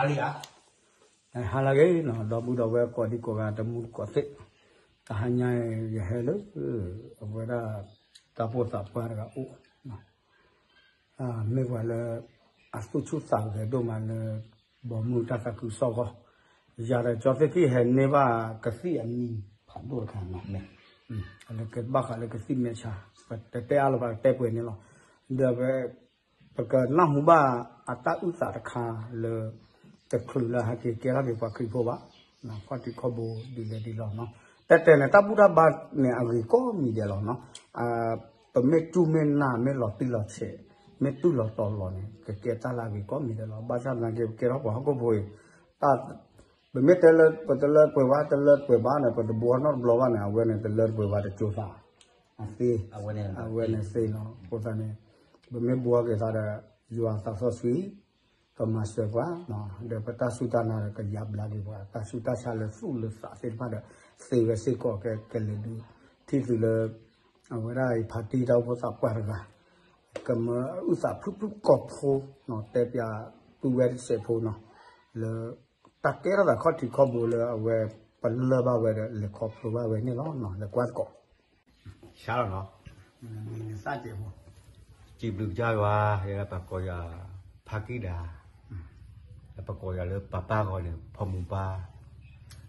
ဟါလၢအဂ့ၤနီၤ ဒီပုၢ်ဒီဝဲၢ်ကိးဒံကိးဂၤ တမူတကိးသ့ၣ်, တဟါညါအံၤ ယဟဲလၢ အဝဲဒၣ် တၢ်ပိၢ်သးပှၢ်တဂၤအိၣ် မ့ၢ်ပှၤလၢ အသူၣ်ဆူၣ်သးဂဲၤဒိၣ်မးလၢ ဘီမုၢ်တၢ်သးခုကစီၣ်အဂီၢ်, ယၤဒီးကၠီသ့ၣ်ခံဟဲန့ၢ်ဘၣ်ကသံၣ်အမံၤဖးဒိၣ်တခါနီၤ, လၢကဘၣ်ဃးလၢကသံၣ်မဲာ်ဆှး ပတဲအါလၢၤဘၣ် တဲပှဲၤန့ၣ်လီၤ. ဒီး ပကနၢ်ဟူဘၣ်အတၢ်အုၣ်သးတခါလၢ တချုးလၢဟဲက့ၤကဲထီၣ်က့ၤပှၤခရံာ်ဖိဘၣ်, ခီၣ်ထံးခီၣ်ဘိဒ်လဲၣ်ဒ်လဲၣ်နီၤ, တဲတဲန့ၣ် တၢ်ဘူၣ်တၢ်ဘါန့ၣ် အဂ့ၤကိးမံၤဒဲးလီၤနီၤ. ပမ့ၢ်တူၢ်မ့ၢ်နၢ်မ့ၢ်လီၤတံၢ်လီၤဆဲး မ့ၢ်တူၢ်လီၤတီၤလီၤန့ၣ် ကကဲတၢ်လၢအဂ့ၤကိးမံၤဒဲးလီၤ. ဘၣ်ဆၣ်သနာ်က့ ပကဲထီၣ်ပှၤဟီၣ်ခိၣ်ဖိအံၤ ပမ့ၢ်တဲလၢ ပတလၢပှဲၤဘၣ် တလၢပှဲၤဘၣ်န့ၣ် ပတဘှီနီတဘျီဘၣ်န့ၣ် အဝဲန့ၣ် တလၢတပှဲၤဘၣ်တကၠိသး အသ့, အဝဲန့ၣ်သ့နီၤ. အဃိသတးန့ၣ် ပမ့ၢ်ဘှီက့ၤသးဒီး ယွၤသးစီဆှံ ကမၤစၢၤပှၤ, ဒီးပတၢ်စူၢ်တၢ်နာ်ဒီးကယါဘျါက့ၤပှၤ, တၢ်ဆူးတၢ်ဆါလၢသူၣ်လၢသးသ့ၣ်တဖၣ်ဒီး သ့ဝဲစ့ၢ်ကီးကဲကလဲၤဒုး, ထံၣ်သုလၢ အဝဲဒၣ်အံၤဖါတံၢ်တၢ်အိၣ်ဖှိၣ်သးပှၢ်တဂၤ ကမၤအုၣ်သးဖုၣ်ဖုၣ်ကိာ်ဖိနီၤ, တဲပျးပုၢ်ဝဲၢ်တစဲးဖိနီၤ, လၢ တၢ်ကဲထီၣ်သးခီၣ်ထံးခီၣ်ဘိလၢအဝဲ ပလၢၢ်ဘၣ်ဝဲဒီး လဲၤခီဖျိဘၣ်ဝဲန့ၣ်လီၤ. လဲၤကွၢ်သကိး စးလီၤနီၤ, စံးဘျုးကစၢ်ယွၤ, ယဲပကိးယၤ ဖါကံၢ်ဒၤ, ပကိးယၤလၢပၢ်ပၢ်ဂီၤန့ၣ် ဖီမုၢ်ပၢ်,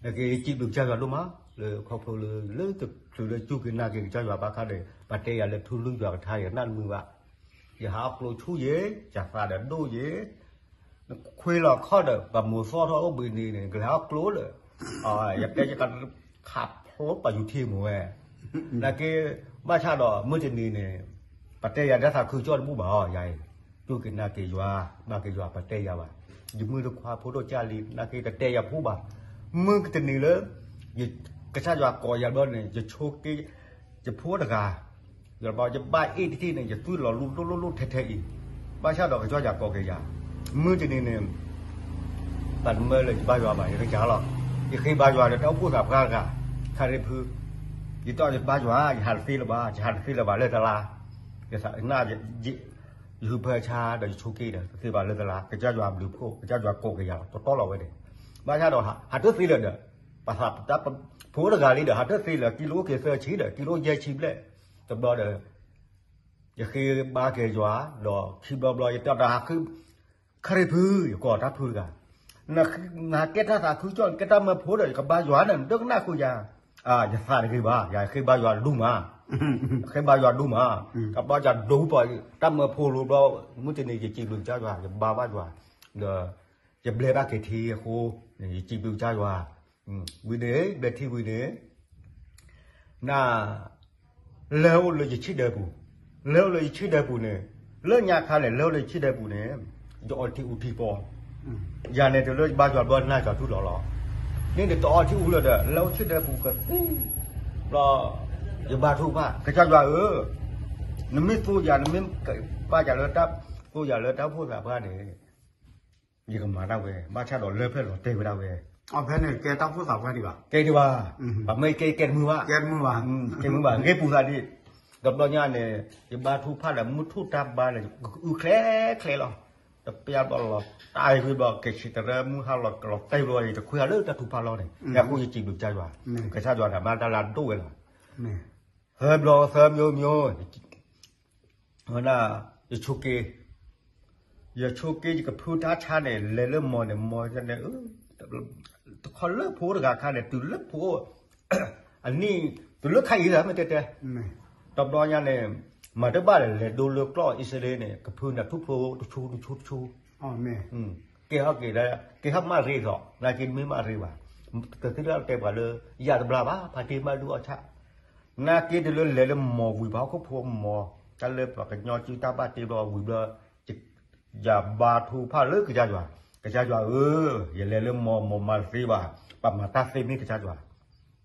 နက့ၤစံးဘျုးကစၢ်ယွၤဒိၣ်မး လၢခီဖျိလၢ လၢတချုးလၢစူၢ်က့ၤနာ်က့ၤကစၢ်ယွၤဘၣ်ခါဒီး ပတဲယၤလၢထူလုၢ်ယွၤကထါ ယနၢ်တမုာ်ဘၣ်, ယဟးအီၣ်ကျိဆူၣ်ယဲ, ယသးဒီးဒိၣ်ယဲ, နခွ့လီၤခီၣ်ဒီး ပမိၢ်သီၣ်ထီၣ်အိၣ်ဘှံးနံၤန့ၣ် ကလဲၤဟီၣ်ကျိလၢာ်, ယတဲယက ခးဖျိပှၤယူၤထံမူၤဝဲ, နာ်က့ ဘၣ်ဆၣ်ဒီးမုၢ်တနံၤန့ၣ် ပတဲယၤတၢ်သးခုကစီၣ်တဘူၣ်ဘၣ်အီၤ ယၤအံၤ, စူၢ်က့ၤနာ်က့ၤယွၤ, ဘၣ်က့ၤယွၤ ပတဲယၤဘၣ်, ယမုၢ်တခွါဖိဒိၣ်ကၢ်လံ နာ်က့တတဲယၤဖိဘၣ်, မုၢ်တနံၤလၢ ကစၢ်ယွၤကိးယၤဘျီန့ၣ် ယဆိးက့ ယဖိတဂၤ ယဘၣ်အ့ၣ်တထံၣ်န့ၣ် ယသွံၣ်လီၤလူၤဒိၣ်လိၣ်လိၣ်ထဲထဲအံၤ, ဘၣ်ဆၣ်ဒီးကစၢ်ယွၤကိးက့ၤယၤ, မုၢ်တနံၤန့ၣ် ပှၤတမၢလၢယဘါယွၤဘၣ် ယကစၢ်လီၤ, ယဃ့ဘါယွၤဒီးတၢ်အိၣ်ဖှိၣ်သးပှၢ်တဂၤ, ခရံာ်ဖု, ယတီၢ်ယဘါယွၤ ယဟးတသ့လၢၤဘၣ် ယဟးတသ့လၢၤဘၣ်လၢတလါ, ယသးနၢ် ယဟုဖၢဆါဒီးယဆိးက့ဒီး တသ့ဘၣ်လၢတလါ ကစၢ်ယွၤဘျုးဖှိၣ် ကစၢ်ယွၤကိးက့ၤယၤလီၤ တတီလီၤဝဲန့ၣ်, ဘၣ်ဆၣ်ဒီးဟးတသ့လၢၤဒီး ပှၤသးပှၢ်ဖိတဂၤလံဒီး ဟးတသ့လၢၤ ကံလိအိၣ်က့ၤသၢဆံဒီး ကံလိယဲၢ်ဆံဘျဲၣ်, တဘျီဒီး ယဃ့ဘါက့ၤယွၤ ဒီးခံဘျီဘျီ ယတဲဒီးဟးဃု ခရံာ်ဖု ယကိးတၢ်ဖုတဂၤ, နကဲတၢ်သးခုကစီၣ် နကဲတၢ်မၢဖိဒီး ယကဘါယွၤန့ၣ် နတကနၣ်ဃုာ်ယၤ, ယသးတဂ့ၤဘၣ် ယဃ့ဘါယွၤဒူၣ်မး, ဃ့ဘါယွၤဒူၣ်မး, ကဘါယွၤဒူၣ်ပီၤ တၢ်မၢဖိလိၤဘျီ, မုၢ်တနံၤယစံးဘျုးကစၢ်ယွၤ ယဘါဘၣ်ယွၤ, ဒီး ယဘျဲဘၣ်က့ၤထံအဃိ, ယစံးဘျုးကစၢ်ယွၤ, ဝံၤန့ၣ် ဘျဲထံဝံၤန့ၣ် န လဲၤအိၣ်လၢယဆံးဒၢးပူၤ, လဲၤအိၣ်လၢယဆံးဒၢးပူၤန့ၣ်, လၢညါခါန့ၣ် လဲၤအိၣ်လၢယဆံးဒၢးပူၤန့ၣ်, ယအီထံအူထံပီ, ယၤန့ၣ် တုၤလၢယဘါယွၤဘျီ နၢ်ယွၤထူလီၤလီၤ, န့ၣ်န့ၣ် တအီထံအူလၢၤဒီး လဲၤအိၣ်ဆံးဒၢးပူၤကသ့, ဘျီ ယဘါထုကဖၣ် ကစၢ်ယွၤဧၢ, နမ့ၢ်သိယၤ နမ့ၢ်ဘါယွၤလၢတၢ် သိယၤလၢတၢ်အိၣ်ဖှိၣ်သးပှၢ်န့ၣ် ယကမၤဒၣ်ဝဲ, ဘၣ်ဆၣ်ဒီးလၢဖျၢၣ်လီၤတဲာ်ဝဲဒၣ်ဝဲ, ဖဲန့ၣ်ကဲတၢ်အိၣ်ဖှိၣ်သးပှၢ်ဒံးဘၣ်, ကဲဒံးဘၣ်, ပှၤမ့ၢ်ကဲကဲတမုာ်ဘၣ်, ကဲတမုာ်ဘၣ်, ဂ့ၢ်ပူၤသးဒံး, တဘျီညါန့ၣ် ယဘါထုကဖၣ်ဒီး မုၢ်ထူၣ်တၢ်ဘါန့ၣ် ကအုချ့ချ့လီၤ, တပျၢ်ဘျီလီၤ တၢ်အံၤဝံၤဘျီ ကဆံးတရၢမုၢ်ဟါလီၤ ကလီၤတဲာ်ဘျီ ယတခွ့အလၢတၢ်ထုကဖၣ်လီၤန့ၣ်, အဃိယစံးဘျုးကစၢ်ယွၤ, ကစၢ်ယွၤန့ၣ် မၤတၢ်လၢအဒိၣ်ဝဲလီၤ, သၢဘျီသၢမျိုးမျိုး ဝဲဒၣ် ယဆိးက့, ယဆိးက့ ယကဖုတၢ်ဆါန့ၣ် လဲၤလၢမီၤန့ၣ် မီၤန့ၣ်, တခီလၢဖိတဂၤခါန့ၣ် တုၤလၢဖိ, အနံၣ် တုၤလၢခါအံၤလၢမ့ၢ်တဲတဲ, တဘျီညါန့ၣ် မၤတဘၣ်ဒီး လဲၤဒိလၢကျီၢ်အံၣ်စရ့လးန့ၣ် ကဖုန့ၣ်ထူၣ်ဖျိတဆူတဆူတဆူ ကဲဟီၣ်က့ၤဒီး ကဲဟီၣ်မးရ့သိး နာ်က့မ့ၢ်မးရ့ဘၣ်, ကသ့ၣ်လၢတဲပှၤလၢ ယၤတဘျါဘၣ် ဖါတံၢ်မးဒုးအီၣ်ဆၣ်, နာ်က့တုၤလၢလဲၤလၢမီၤဝံၤ ပှၤဟီၣ်ခိၣ်ဖိမီၤ တၢ်လၢပှၤကညီစုတၢ်ဘၣ်တ့ဘျီဝံၤဘျီ, ယဘါထုကဖၣ်လၢကစၢ်ယွၤ, ကစၢ်ယွၤဧၢ, ယလဲၤလၢမီၤ မီၤမၤတသ့ဘၣ်, ပှၤမၤတၢ်သ့မ့ၢ်ကစၢ်ယွၤ,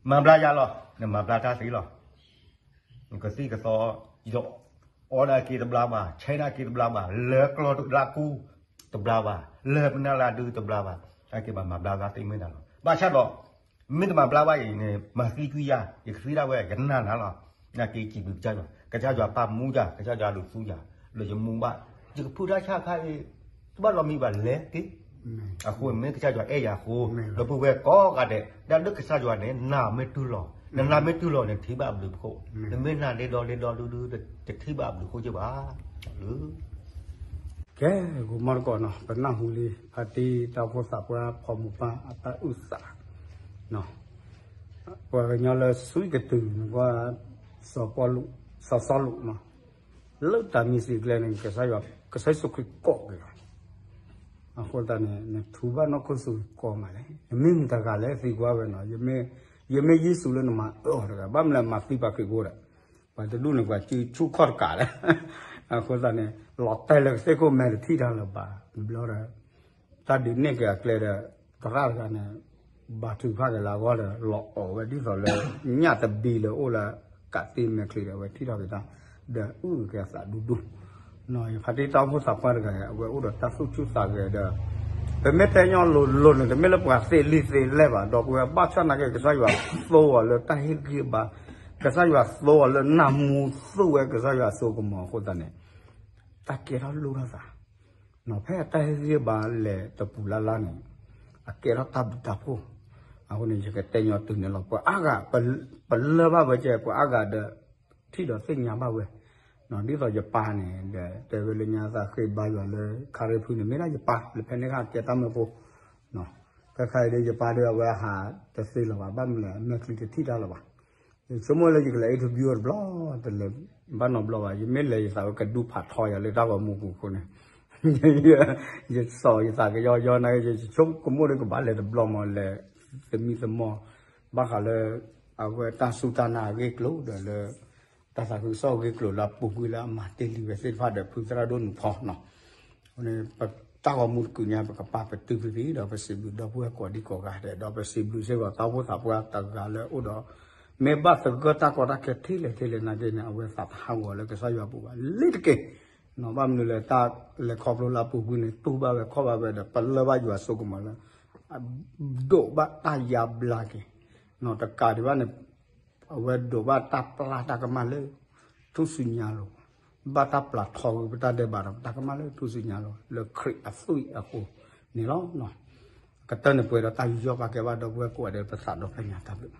မၤဘျါယၤလီၤ, နမၤဘျါတၢ်သ့လီၤ နကသံၣ်ကသီ, ယအီၣ်နာ်က့တဘျါဘၣ်, ဆဲးနာ်က့တဘျါဘၣ်, လၢကျီၢ်လၢကူတဘျါဘၣ်, လၢပနၢ်လၢဒုတဘျါဘၣ်, နာ်က့ဘၣ်မၤဘျါသးသ့မ့ၢ်နၤလီၤ. ဘၣ်ဆၣ်ဒီး မ့ၢ်တမၤဘျါဘၣ်အံၤန့ၣ် မၤသံကွံာ်ယၤ, ယကသံဒၣ်ဝဲ ယကနၣ်နၤလီၤ. နာ်က့စံးဘျုးကစၢ်ယွၤ, ကစၢ်ယွၤပာ်မူယၤ, ကစၢ်ယွၤဒုးသူယၤ, လၢယမူဘၣ်, ယကဖုတၢ်ဆါခါအံၤ, တဘၣ်လီၤမံဘၣ်လဲၤက့ၤ အဃိန့ၣ်မ့ၢ်ကစၢ်ယွၤအဲၣ်ယၤအဃိ, ဒီပုၢ်ဝဲၢ်ကိးဂၤဒဲး တၢ်လၢကစၢ်ယွၤန့ၣ် နၤမ့ၢ်တူၢ်လိာ်, နနၤမ့ၢ်တူၢ်လိာ်န့ၣ် ထံၣ်ဘၣ်အဘျုးအဖှိၣ်, နမ့ၢ်နၤဒ့ဒီဒ့ဒီဒုဒု တထံၣ်ဘၣ်အဘျုးအဖှိၣ်က့ဘၣ်. ကဲ, ဂိၤမီၢ်တကိးနီၤ, ပနၢ်ဟူလံ ဖါတံၢ်တၢ်အိၣ်ဖှိၣ်သးပှၢ်ဖီမူပၢ်အတၢ်အုၣ်သး, ပှၤကညီလၢ စံးကတုၤ နကွၢ် စီၤပီလူး, စီၤစီလူးနီၤ, လၢတၢ်မံၤစံးကျဲန့ၣ် ကစၢ်ယ့ၣ်ၡူးခရံာ်ကိးက့ၤလီၤ. အဃိသတးန့ၣ် နထူဘၣ်နီၢ်ခိၣ်စူၤကိးမးလဲၣ်, နမ့ၢ်မတၤတဂၤလဲၣ် သံကွၢ်ဝဲနီၤ, ယမ့ၢ်ယ့ၣ်ၡူးလၢနမၤအၢအီၤတဂၤ, ဘၣ်မနုၤလဲၣ် မၤသံပှၤခရံာ်ဖိဒီး, ပှၤတဒူၣ်န့ၣ် ပှၤစုဆူၣ်ခီၣ်တကးလဲၣ်. အဃိသတးန့ၣ် လီၤတဲာ်လၢကသ့ၣ်ခိၣ်မဲာ်တထံၣ်တၢ်လၢၤဘၣ်, ဘျီဒီး တၢ်ဒုးနဲၣ်က့ၤအကျဲဒီး သရၣ်တဂၤန့ၣ် ဘါထုကဖၣ်က့ၤလၢအဂီၢ်ဒီး လီၤအီၣ်ဝဲဒ်သိးလၢ ညၣ်တဘံလၢအိၣ်လၢ ကးတ့မဲာ်ချံဒီး အဝဲထံၣ်ထီၣ်က့ၤတၢ် ဒီးအုၣ်က့ၤအသးဒူဒူ, ယဖါတံၢ်တၢ်အိၣ်ဖှိၣ်သးပှၢ်တဂၤ အဝဲအိၣ်ဒီးတၢ်သူၣ်ဆူၣ်သးဂဲၤဒီး ပမ့ၢ်တဲညီလိၤလိၤန့ၣ် တမ့ၢ်လၢပှၤသ့လံာ်သ့လဲၢ်ဘၣ်, ဒီပုၢ်ဝဲၢ် ဘၣ်ဆၣ်နာ်က့ ကစၢ်ယွၤသိအီၤလၢတၢ်ဟ့ၣ်ဂံၢ်ဘါ, ကစၢ်ယွၤသိအီၤလၢနၢ်မူသိဝဲကစၢ်ယွၤစိကမီၤအဃိသတးန့ၣ် တၢ်ကဲထီၣ်လိၣ်ထီၣ်သး ဖဲအတၢ်ဟ့ၣ်ဂံၢ်ဘါလဲၤတပူၤလၢ်လၢ်န့ၣ် အကဲထီၣ်တၢ်ဘျုးတၢ်ဖှိၣ်. အဃိန့ၣ် ယကတဲညီတုၤန့ၣ်လီၤ. ပှၤအါဂၤ ပလၢၢ်ဘၣ်ဝဲကဲ ပှၤအါဂၤဒီး ထံၣ်ဒီးသ့ၣ်ညါဘၣ်ဝဲ, ဒ်သိးယပၢ်န့ၣ်ဒီး တဲဝဲလၢညါသးဃ့ဘါယွၤလၢ ခါရ့ဖုန့ၣ် မ့ၢ်ဒၣ်ယပၢ် လၢဖဲန့ၣ်ခါကဲတၢ်မၢဖိ ခဲခါအံၤဒီး ယပၢ်ဒီးအဝဲအဟးတသ့လၢၤဘၣ်, ဘၣ်မနုၤလဲၣ် အမဲာ်ချံတထံၣ်တၢ်လၢၤဘၣ်. ယဆိကမိၣ်လၢယကလဲၤ interview တဘျီ တလဲၤဘၣ်နီတဘျီဘၣ်. ယမ့ၢ်လဲၤယသးဝဲကဒုးဖးထီယၤလၢတၢ်ဂီၤမူပူၤအဃိန့ၣ် ယစိာ်ယသးကယီယီနာ်က့ ယဆိကမိၣ်ဒီးကဘၣ်လဲၤတဘျီမး လဲၤသမံသမိး ဘၣ်ဃးလၢ အဝဲတၢ်စူၢ်တၢ်နာ်အဂ့ၢ်အကျိၤဒီးလၢ တၢ်သးခုကစီၣ်အဂ့ၢ်အကျိၤလၢအပူၤကွံာ်လၢအမၤတ့ၢ်လံဝဲသ့ၣ်တဖၣ်ဒီး ဖုသရၣ်ဒိၣ်နူၤဖီနီၤ အဃိန့ၣ် ပတၢ်ဂီၤမူတကုးညါ ပကပာ်ပတုာ်ဖဲအံၤ ဒီးပစံးဘျုးဒီပုၢ်ဝဲၢ်ကိးဒံကိးဂၤဒဲး ဒီးပစံးဘျုးစ့ၢ်ကီးတၢ်အိၣ်ဖှိၣ်သးပှၢ်တဂၤလၢအိၣ်ဒီး မ့ၢ်ဘၣ်သဂၢၢ်တၢ်ကီတၢ်ခဲထဲလဲၣ်ထဲလဲၣ်နာ်က့န့ၣ် အဝဲသးတဟးဂီၤလၢကစၢ်ယွၤပူၤဘၣ်လံတက့ၢ်. ဘၣ်မနုၤလဲၣ် တၢ်လဲၤခီဖျိလၢအပူၤကွံာ်န့ၣ် တူၢ်ဘၣ်ဝဲခီၣ်ဘၣ်ဝဲဒီး ပလၢၢ်ဘၣ်ယွၤစိကမီၤလၢ ဒိးဘၣ်တၢ်ယါဘျါက့ၤ တကးဒံးဘၣ်န့ၣ် အဝဲဒိးဘၣ်တၢ်ပျၢ်တၢ်ကမၣ်လၢ ထူၣ်စုညါလိၤ, ဘၣ်တၢ်ပျၢ်ထီကွံာ်ပတၢ်ဒဲးဘးဒီး ပတၢ်ကမၣ်လၢထူၣ်စုညါလိၤ လၢခရံာ်အသွံၣ်အဃိန့ၣ်လီၤ. ကတၢၢ်န့ၣ်ပှဲၤဒီးတၢ်ယူးယီၣ်ပာ်ကဲဘၣ်ဒီပုၢ်ဝဲၢ်ကိးဂၤဒဲး ပသးဒီဖျၢၣ်ညါတၢ်ဘျုး